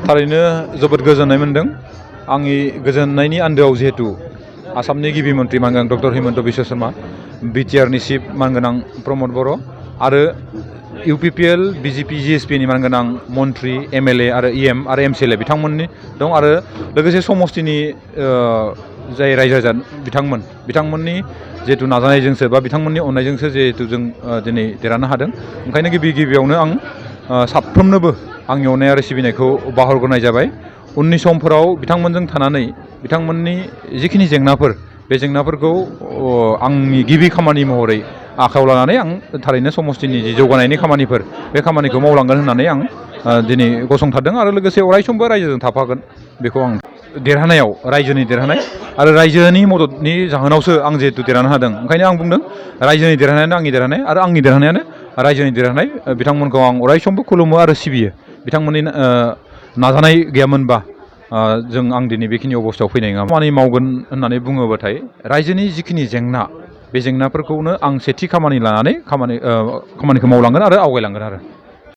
थारैनो जोबोद गोजोननाय मोनदों। आंनि गोजोननायनि आन्दोआव जिहेतु आसामनि गिबि मन्त्रि मानगोनां डक्टर हिमन्त बिश्व शर्मा, बिटिआरनि चिफ मानगोनां प्रमद बर' आरो इउपिपिएल, बिजेपि, जिएसपिनि मानगोनां मन्त्रि, एमएलए आरो इएम आरो एमसिएलए बिथांमोननि दं आरो लोगोसे समस्तिनि जाय रायजो राजा बिथांमोननि जिहेतु नाजानायजोंसो बा बिथांमोननि अननायजोंसो जिहेतु जों दिनै देरहानो हादों। ओंखायनो गिबियावनो आं साफ्रोमनोबो आंनि अननाय आरो सिबिनायखौ बावहरग्रोनाय जाबाय। उननि समफोराव बिथांमोनजों थानानै बिथांमोननि जिखिनि जेंनाफोर बे जेंनाफोरखौ आंनि गिबि खामानि महरै आखायाव लानानै आं थारैनो समस्तिनि जि जौगानायनि खामानिफोर बे खामानिखौ मावलांगोन होननानै आं दिनै गसंथारदों आरो लोगोसे अरायसमबो रायजोजों थाफागोन बेखौ आं देरहानायाव रायजोनि देरहानाय आरो रायजोनि मददनि जाहोनावसो आं जिहेतु देरहानो हादों। ओंखायनो आं बुंदों रायजोनि देरहानायानो आंनि देरहानाय आरो आंनि देरहानायानो रायजोनि देरहानाय। बिथांमोनखौ आं अरायसमबो खुलुमो आरो सिबियो। बिथांमोननि नाजानाय गैयामोनबा आं दिनै बेखिनि अबस्थायाव फैनाय नङामोन। खामानि मावगोन होननानै बुङोबाथाय रायजोनि जिखिनि जेंना बे जेंनाफोरखौनो आं सेथि खामानि लानानै खामानिखौ मावलांगोन आरो आवगायलांगोन आरो